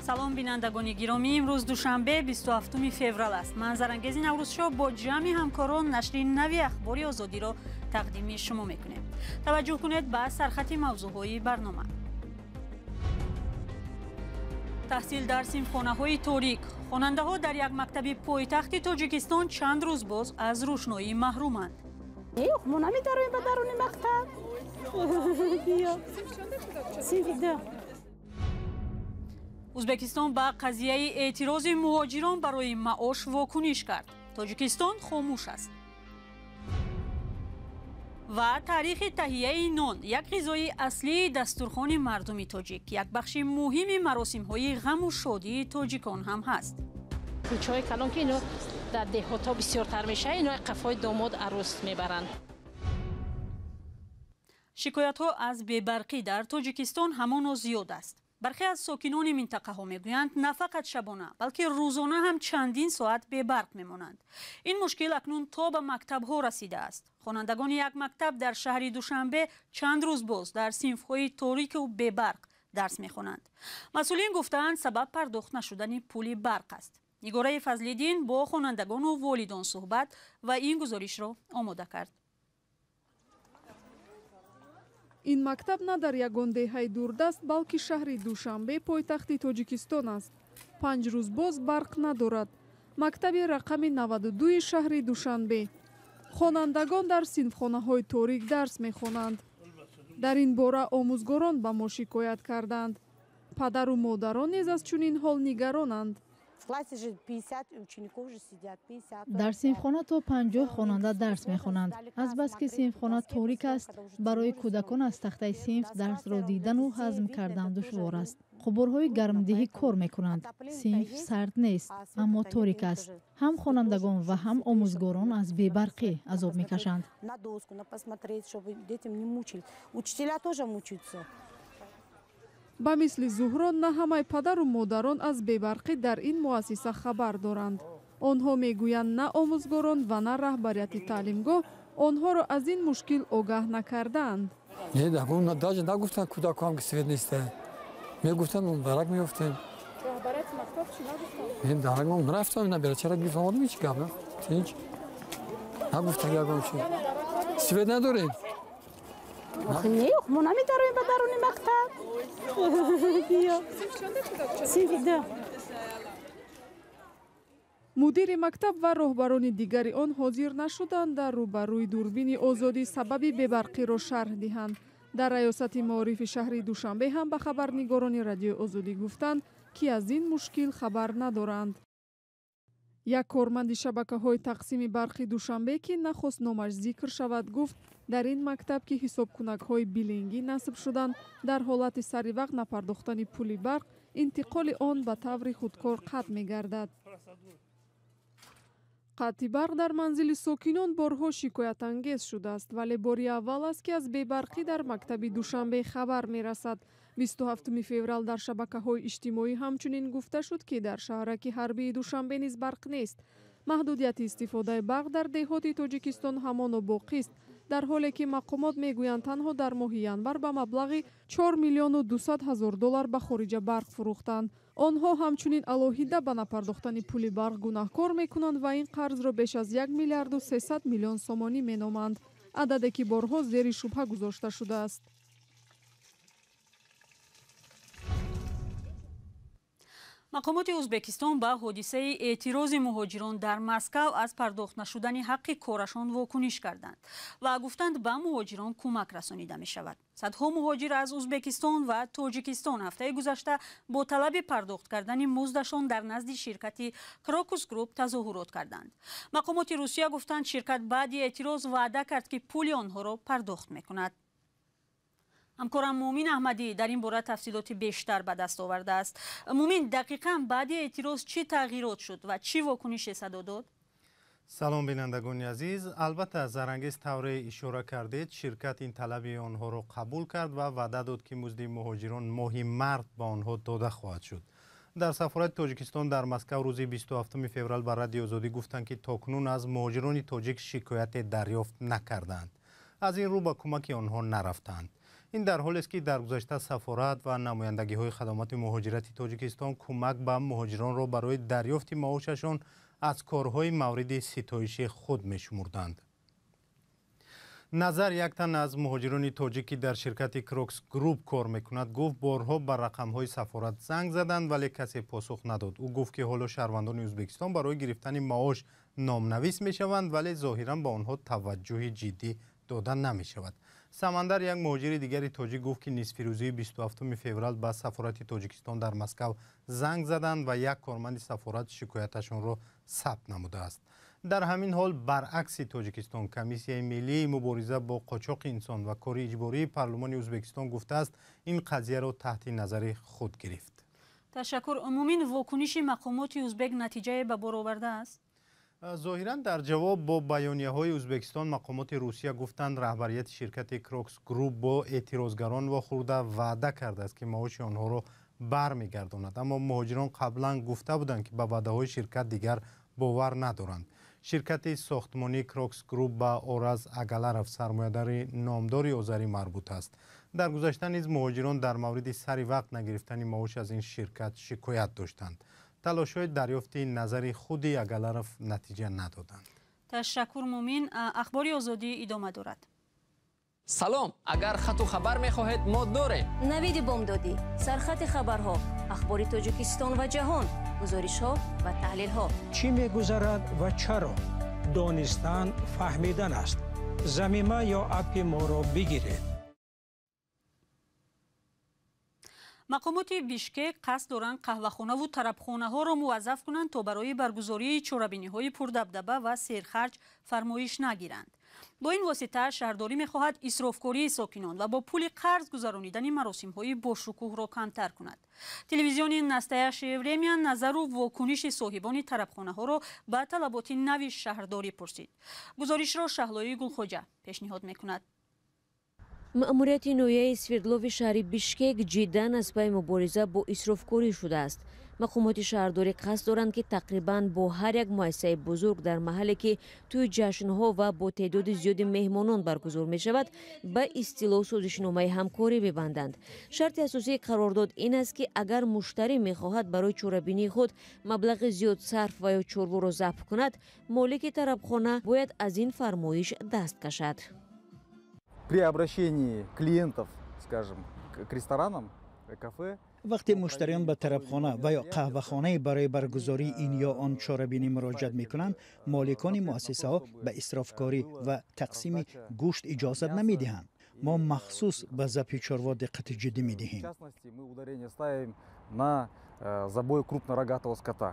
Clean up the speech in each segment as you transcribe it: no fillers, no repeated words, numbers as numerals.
Салом, бинандагони гиромӣ. Имрӯз душанбе, 27 феврал аст. Ман Зарангези Наврӯзшоҳ бо ҷамъи ҳамкорон нашри нави Ахбори Озодиро тақдими шумо мекунем. Таваҷҷӯҳ кунед ба сархати мавзӯъҳои барнома. Таҳсил дар синфхонаҳои торик. Хонандаҳо дар як мактаби пойтахти Тоҷикистон чанд рӯз боз аз рӯшноӣ маҳруманд. Мо намедароем ба даруни мактаб. Синфи ду. Ӯзбекистон ба қазияи эътирози муҳоҷирон барои маош вокуниш кард. Тоҷикистон хомӯш аст. Ва таърихи таҳияи нон, як ғизои аслии дастурхони мардуми тоҷик, як бахши муҳими маросимҳои ғаму шодии тоҷикон ҳам ҳаст. Кӯчаҳои калон, ки ино дар деҳотҳо бисёртар мешавад, ино қафои домод арӯс мебаранд. Шикоятҳо аз бебарқӣ дар Тоҷикистон ҳамоно зиёд аст. Бархе аз сокинони минтақаҳо мегӯянд, на фақат шабона, балки рӯзона ҳам чандин соат бебарқ мемонанд. Ин мушкил акнун то ба мактабҳо расидааст. Хонандагони як мактаб дар шаҳри Душанбе чанд рӯз боз дар синфҳои торику бебарқ дарс мехонанд. Масъулин гуфтаанд, сабаб пардохт нашудани пули барқ аст. Нигораи Фазлиддин бо хонандагону волидон суҳбат ва ин гузоришро омода кард. Ин мактаб на дар ягон деҳаи дурдаст, балки шаҳри Душанбе, пойтахти Тоҷикистон аст. 5 рӯз боз барқ надорад. Мактаби рақами 92 шаҳри Душанбе. Хонандагон дар синфхонаҳои торик дарс мехонанд. Дар ин бора омӯзгорон ба мо шикоят карданд. Падару модарон низ аз чунин ҳол нигаронанд. Дар синфхона то 50 хонанда дарс мехонанд. Азбаски синфхона торик аст, барои кӯдакон аз тахтаи синф дарсро дидану ҳазм кардан душвор аст. Қубурҳои гармдиҳӣ кор мекунанд. Синф сард нест, аммо торик аст. Ҳам хонандагон ва ҳам омӯзгорон аз бебарқӣ азоб мекашанд. Ба мисли Зуҳро, на ҳамаи падару модарон аз бебарқӣ дар ин муассиса хабар доранд. Онҳо мегӯянд, на омӯзгорон ва на раҳбарияти таълимгоҳ онҳоро аз ин мушкил огаҳ накардаанд. Даже нагуфтанд кӯдакҳоам, ки свет неста. Мегуфтанд, дарак меёфтем. Раҳбарияти мактаб чӣ нагуфтанд? Дарак рафтам, набера гирифтам, омадам, ҳеҷ гап ҳеҷ нагуфтанд ягон чи. Свет надорем. Не, мо намедароем ба даруни мактаб. Синфи ду. Мудири мактаб ва роҳбарони дигари он ҳозир нашуданд дар рӯбарӯи дурбини Озодӣ сабаби бебарқиро шарҳ диҳанд. Дар раёсати маорифи шаҳри Душанбе ҳам ба хабарнигорони Радиои Озодӣ гуфтанд, ки аз ин мушкил хабар надоранд. Як корманди шабакаҳои тақсими барқи Душанбе, ки нахост номаш зикр шавад, гуфт, дар ин мактаб, ки ҳисобкунакҳои билингӣ насб шуданд, дар ҳолати саривақт напардохтани пули барқ, интиқоли он ба таври худкор қатъ мегардад. Қатъи барқ дар манзили сокинон борҳо шикоятангез шудааст, вале бори аввал аст, ки аз бебарқӣ дар мактаби Душанбе хабар мерасад. 27 феврал дар шабакаҳои иҷтимоӣ ҳамчунин гуфта шуд, ки дар шаҳраки ҳарбии Душанбе низ барқ нест. Маҳдудияти истифодаи барқ дар деҳоти Тоҷикистон ҳамоно боқист, дар ҳоле ки мақомот мегӯянд, танҳо дар моҳи январ ба маблағи 4 миллиону 200 ҳазор доллар ба хориҷа барқ фурӯхтанд. Онҳо ҳамчунин алоҳида ба напардохтани пули барқ гунаҳкор мекунанд ва ин қарзро беш аз 1 миллиарду 300 миллион сомонӣ меноманд, ададе ки борҳо зери шубҳа гузошта шудааст. Мақомоти Ӯзбекистон ба ҳодисаи эътирози муҳоҷирон дар Москав аз пардохт нашудани ҳаққи корашон вокуниш карданд ва гуфтанд, ба муҳоҷирон кӯмак расонида мешавад. Садҳо муҳоҷир аз Ӯзбекистон ва Тоҷикистон ҳафтаи гузашта бо талаби пардохт кардани муздашон дар назди ширкати Крокус Груп тазоҳурот карданд. Мақомоти Русия гуфтанд, ширкат баъди эътироз ваъда кард, ки пули онҳоро пардохт мекунад. Ҳамкорам Муъмин Аҳмадӣ дар ин бора тафсилоти бештар ба даст овардааст. Муъмин, дақиқан баъди эътироз чӣ тағйирот шуд ва чӣ вокунише садо дод? Салом, бинандагони азиз. Албатта, Зарангез, тавре ишора кардед, ширкат ин талаби онҳоро қабул кард ва ваъда дод, ки музди муҳоҷирон моҳи март ба онҳо дода хоҳад шуд. Дар сафорати Тоҷикистон дар Москав рӯзи 27 феврал ба Радиои Озодӣ гуфтанд, ки то кунун аз муҳоҷирони тоҷик шикояте дарёфт накарданд. Аз ин рӯ ба кӯмаки онҳо нарафтанд. Ин дар ҳолест, ки дар гузашта сафорат ва намояндагиҳои хадамоти муҳоҷирати Тоҷикистон кӯмак ба муҳоҷиронро барои дарёфти маошашон аз корҳои мавриди ситоиши худ мешумурданд. Назар, як тан аз муҳоҷирони тоҷик, ки дар ширкати Крокс Груп кор мекунад, гуфт, борҳо ба рақамҳои сафорат занг заданд, вале касе посух надод. Ӯ гуфт, ки ҳоло шаҳрвандони Ӯзбекистон барои гирифтани маош номнавис мешаванд, вале зоҳиран ба онҳо таваҷҷӯҳи ҷиддӣ дода намешавад. Самандар, як муҳоҷири дигари тоҷик, гуфт, ки нисфирӯзии 27 феврал ба сафорати Тоҷикистон дар Москав занг заданд ва як корманди сафорат шикояташонро сабт намудааст. Дар ҳамин ҳол, баръакси Тоҷикистон, Комиссияи миллии мубориза бо қочоқи инсон ва кори иҷбории парлумони Ӯзбекистон гуфтааст, ин қазияро таҳти назари худ гирифт. Ташаккур, Мумин. Вокуниши мақомоти узбек натиҷае ба бор овардааст? Зоҳиран, дар ҷавоб бо баёнияҳои Ӯзбекистон, мақомоти Русия гуфтанд, раҳбарияти ширкати Крокс Груп бо эътирозгарон вохӯрда, ваъда кардааст, ки маоши онҳоро бармегардонад. Аммо муҳоҷирон қаблан гуфта буданд, ки ба ваъдаҳои ширкат дигар бовар надоранд. Ширкати сохтмонии Крокс Груп ба Ораз Агаларов, сармоядари номдори озарӣ, марбут аст. Дар гузашта низ муҳоҷирон дар мавриди сари вақт нагирифтани маош аз ин ширкат шикоят доштанд. Талошҳои дарёфти назари худи Агаларов натиҷа надоданд. Ташаккур, Мумин. Ахбори Озодӣ идома дорад. Салом, агар хату хабар мехоҳед, мо дорем. Навиди бомдодӣ, сархати хабарҳо, ахбори Тоҷикистон ва ҷаҳон, гузоришҳо ва таҳлилҳо. Чӣ мегузарад ва чаро? Донистан фаҳмидан аст. Замима ё аппи моро бигиред. Мақомоти Бишкек қасд доранд қаҳвахонаву тарабхонаҳоро муваззаф кунанд, то барои баргузории чорабиниҳои пурдабдаба ва серхарҷ фармоиш нагиранд. Бо ин восита шаҳрдорӣ мехоҳад исрофкории сокинон ва бо пули қарз гузаронидани маросимҳои бошукӯҳро камтар кунад. Телевизиони Настоящее время назару вокуниши соҳибони тарабхонаҳоро ба талаботи нави шаҳрдорӣ пурсид. Гузоришро Шаҳлои Гулхоҷа пешниҳод мекунад. Маъмурияти ноҳияи Свердлови шаҳри Бишкек ҷиддан аз пайи мубориза бо исрофкорӣ шудааст. Мақомоти шаҳрдорӣ қасд доранд, ки тақрибан бо ҳар як муассисаи бузург дар маҳалле, ки тӯи ҷашнҳо ва бо теъдоди зиёди меҳмонон баргузор мешавад, ба истилоҳ созишномаи ҳамкорӣ бибанданд. Шарти асосии қарордод ин аст, ки агар муштарӣ мехоҳад барои чорабинии худ маблағи зиёд сарф ва ё чорворо забҳ кунад, молики тарабхона бояд аз ин фармоиш даст кашад. При обращении клиентов, скажем, к ресторанам, кафе, Вақте муштариён ба тарабхона ва ё қаҳвахонае барои баргузории ин ё он чорабинӣ муроҷиат мекунанд, моликони муассисаҳо ба исрофкорӣ ва тақсими гӯшт иҷозат намедиҳанд. Мо махсус ба забҳи чорво диққати ҷиддӣ медиҳем. Мы ударение ставим на забой крупнорогатого скота.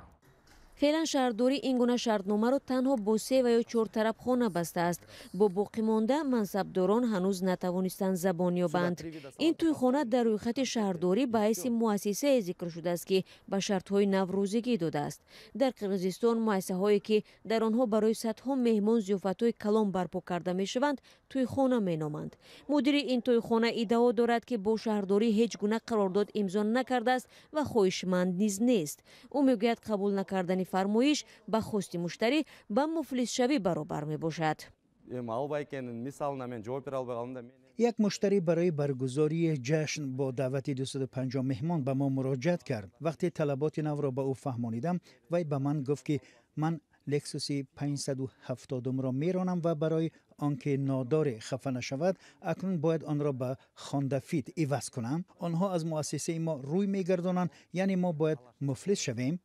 Феълан шаҳрдорӣ ин гуна шартномаро танҳо бо се ва ё чор тарабхона бастааст. Бо боқимонда мансабдорон ҳанӯз натавонистанд забон ёбанд. Ин тӯйхона дар рӯйхати шаҳрдорӣ ба ҳайси муассисае зикр шудааст, ки ба шартҳои нав розигӣ додааст. Дар Қирғизистон муассисаҳое, ки дар онҳо барои садҳо меҳмон зиёфатҳои калон барпо карда мешаванд, тӯйхона меноманд. Мудири ин тӯйхона иддао дорад, ки бо шаҳрдорӣ ҳеҷ гуна қарордод имзо накардааст ва хоҳишманд низ нест. Ӯ мегӯяд, қабул накардани фармоиш ба хости муштарӣ ба муфлисшавӣ баробар мебошад. Як муштарӣ барои баргузории ҷашн бо даъвати 250 меҳмон ба мо муроҷиат кард. Вақте талаботи навро ба ӯ фаҳмонидам, вай ба ман гуфт, ки ман Лексуси 570-ро меронам ва барои он ки нодоре хафа нашавад, акнун бояд онро ба Хонда Фит иваз кунам. Онҳо аз муассисаи мо рӯй мегардонанд, яъне мо бояд муфлис шавем.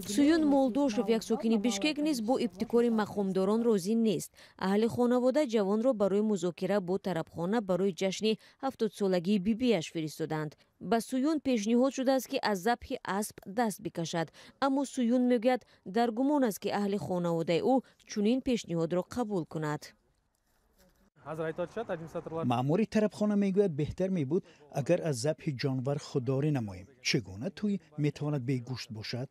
Суюн Молдошев, як сокини Бишкек, низ бо ибтикори мақомдорон розӣ нест. Аҳли хонавода ҷавонро барои музокира бо тарабхона барои ҷашни 70-солагии бибиаш фиристоданд. Ба Суюн пешниҳод шудааст, ки аз забҳи асп даст бикашад, аммо Суюн мегӯяд, дар гумон аст, ки аҳли хонаводаи ӯ чунин пешниҳодро қабул кунад. Маъмури тарабхона мегӯяд, беҳтар мебуд, агар аз забҳи ҷонвар худдорӣ намоем. Чӣ гуна тӯй метавонад бегӯшт бошад?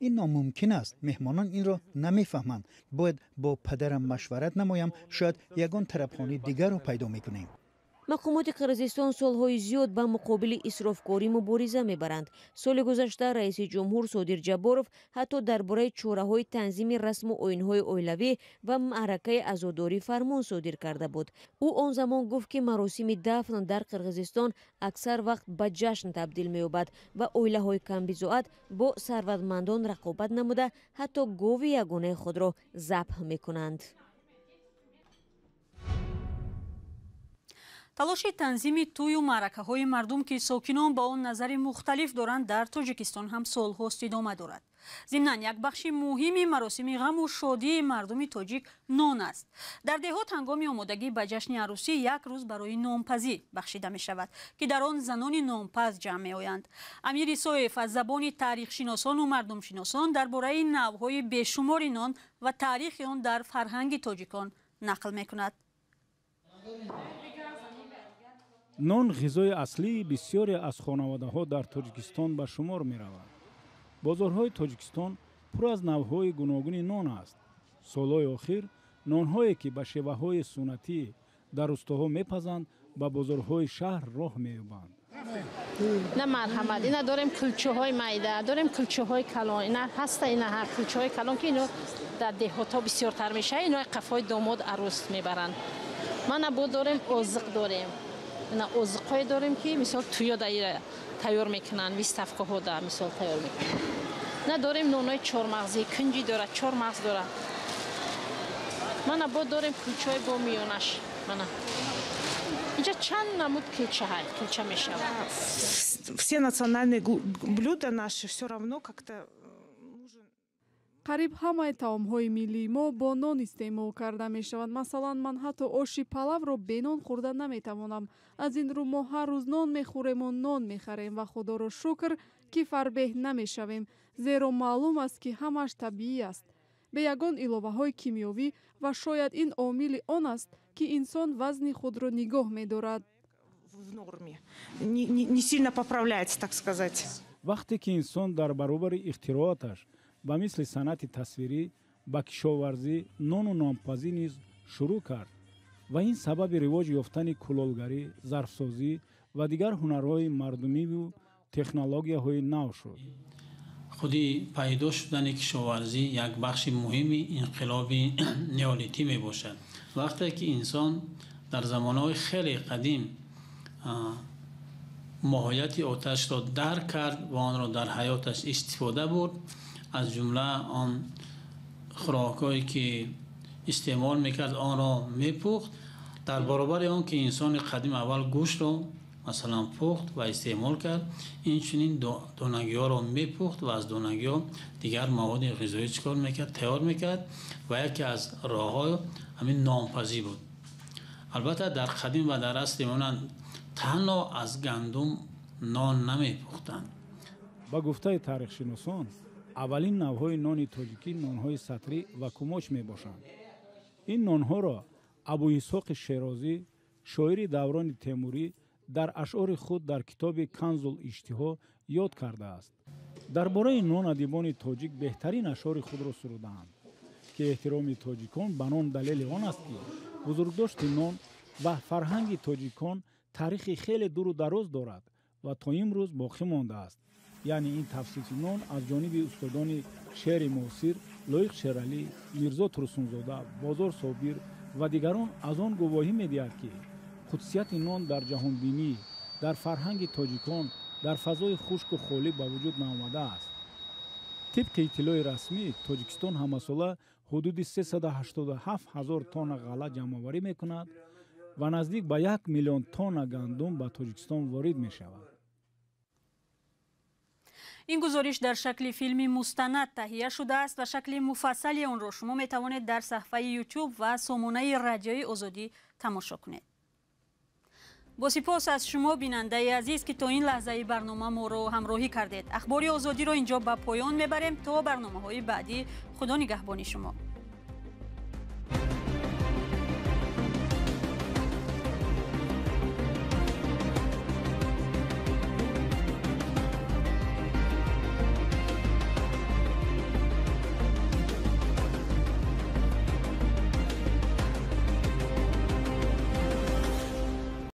Ин номумкин аст. Меҳмонон инро намефаҳманд. Бояд бо падарам машварат намоям, шояд ягон тарабхонаи дигарро пайдо мекунем. Мақомоти Қирғизистон солҳои зиёд ба муқобили исрофкорӣ мубориза мебаранд. Соли гузашта раиси ҷумҳур Содир Ҷабборов ҳатто дар бораи чораҳои танзими расму оинҳои оилавӣ ва маъракаи азодорӣ фармон содир карда буд. Ӯ он замон гуфт, ки маросими дафн дар Қирғизистон аксар вақт ба ҷашн табдил меёбад ва оилаҳои камбизоат бо сарватмандон рақобат намуда, ҳатто гови ягонаи худро забҳ мекунанд. Талоши танзими тӯю маъракаҳои мардум, ки сокинон ба он назари мухталиф доранд, дар Тоҷикистон ҳам солҳост идома дорад. Зимнан як бахши муҳими маросими ғаму шодии мардуми тоҷик нон аст. Дар деҳот ҳангоми омодагӣ ба ҷашни арӯсӣ як рӯз барои нонпазӣ бахшида мешавад, ки дар он занони нонпаз ҷамъ меоянд. Амир Исоев аз забони таърихшиносону мардумшиносон дар бораи навъҳои бешумори нон ва таърихи он дар фарҳанги тоҷикон нақл мекунад. Нон ғизои аслии бисёре аз хонаводаҳо дар Тоҷикистон ба шумор меравад. Бозорҳои Тоҷикистон пур аз навъҳои гуногуни нон аст. Солҳои охир нонҳое, ки ба шеваҳои суннатӣ дар рустоҳо мепазанд, ба бозорҳои шаҳр роҳ меёбанд. На, марҳамат, ина дорем кулчаҳои майда, дорем кулчаҳои калон, ина ҳаста, ина ҳар кулчаҳои калон, ки ино дар деҳотҳо бисёртар мешавад, ино қафои домод арӯс мебаранд. Мана бо дорем озиқ дорем. Ина озиқҳое дорем, ки мисол туё даира тайёр мекунанд, виставкаҳо да мисол тайёр мекунанд. На дорем нонои чормағзӣ, кунҷи дорад, чормағз дорад. Мана бо дорем кулчаҳои бо миёнаш. Мана инҷа чанд намуд кулча ҳаст, кулча мешавад. Все национальные блюда наши все равно как-то. Қариб ҳамаи таомҳои миллии мо бо нон истеъмол карда мешаванд. Масалан, ман ҳатто оши палавро бе нон хӯрда наметавонам. Аз ин рӯ мо ҳар рӯз нон мехӯрему нон мехарем ва худоро шукр, ки фарбеҳ намешавем, зеро маълум аст, ки ҳамааш табиӣ аст, бе ягон иловаҳои кимиёвӣ, ва шояд ин омили он аст, ки инсон вазни худро нигоҳ медорад. В норме, не сильно поправляется, так сказать. Вақте ки инсон дар баробари ихтирооташ ба мисли санъати тасвирӣ ба кишоварзӣ, нону нонпазӣ низ шурӯъ кард ва ин сабаби ривоҷ ёфтани кулолгарӣ, зарфсозӣ ва дигар ҳунарҳои мардумиву технологияҳои нав шуд. Худи пайдо шудани кишоварзӣ як бахши муҳими инқилоби неолитӣ мебошад. Вақте ки инсон дар замонҳои хеле қадим моҳияти оташро дарк кард ва онро дар ҳаёташ истифода бурд, аз ҷумла он хӯрокҳое ки истеъмол мекард, онро мепухт. Дар баробари он ки инсони қадим аввал гӯштро масалан пухт ва истеъмол кард, инчунин донагиҳоро мепухт ва аз донагиҳо дигар маводи ғизоӣ чӣ кор мекард, тайёр мекард ва яке аз роҳҳо ҳамин нонпазӣ буд. Албатта, дар қадим ва дар асри монанд танҳо аз гандум нон намепухтанд. Ба гуфтаи таърихшиносон, аввалин навъҳои нони тоҷикӣ нонҳои сатрӣ ва кумоч мебошанд. Ин нонҳоро Абуисҳоқи Шерозӣ, шоири даврони Темурӣ, дар ашъори худ дар китоби Канзул иштиҳо ёд кардааст. Дар бораи нон адибони тоҷик беҳтарин ашъори худро сурудаанд, ки эҳтироми тоҷикон ба нон далели он аст, ки бузургдошти нон ва фарҳанги тоҷикон таърихи хеле дуру дароз дорад ва то имрӯз боқӣ мондааст. Яъне ин тавсифи нон аз ҷониби устодони шеъри муосир Лоиқ Шералӣ, Мирзо Турсунзода, Бозор Собир ва дигарон аз он гувоҳӣ медиҳад, ки қудсияти нон дар ҷаҳонбинӣ, дар фарҳанги тоҷикон дар фазои хушку холӣ ба вуҷуд наомадааст. Тибқи иттилои расмӣ, Тоҷикистон ҳамасола ҳудуди 387 ҳазор тонна ғалла ҷамъоварӣ мекунад ва наздик ба 1 миллион тонна гандум ба Тоҷикистон ворид мешавад. Ин гузориш дар шакли филми мустанад таҳия шудааст ва шакли муфассали онро шумо метавонед дар саҳифаи YouTube ва сомонаи Радиои Озодӣ тамошо кунед. Бо сипос аз шумо, бинандаи азиз, ки то ин лаҳзаи барнома моро ҳамроҳӣ кардед. Ахбори Озодиро инҷо ба поён мебарем. То барномаҳои баъдӣ, Худо нигаҳбони шумо.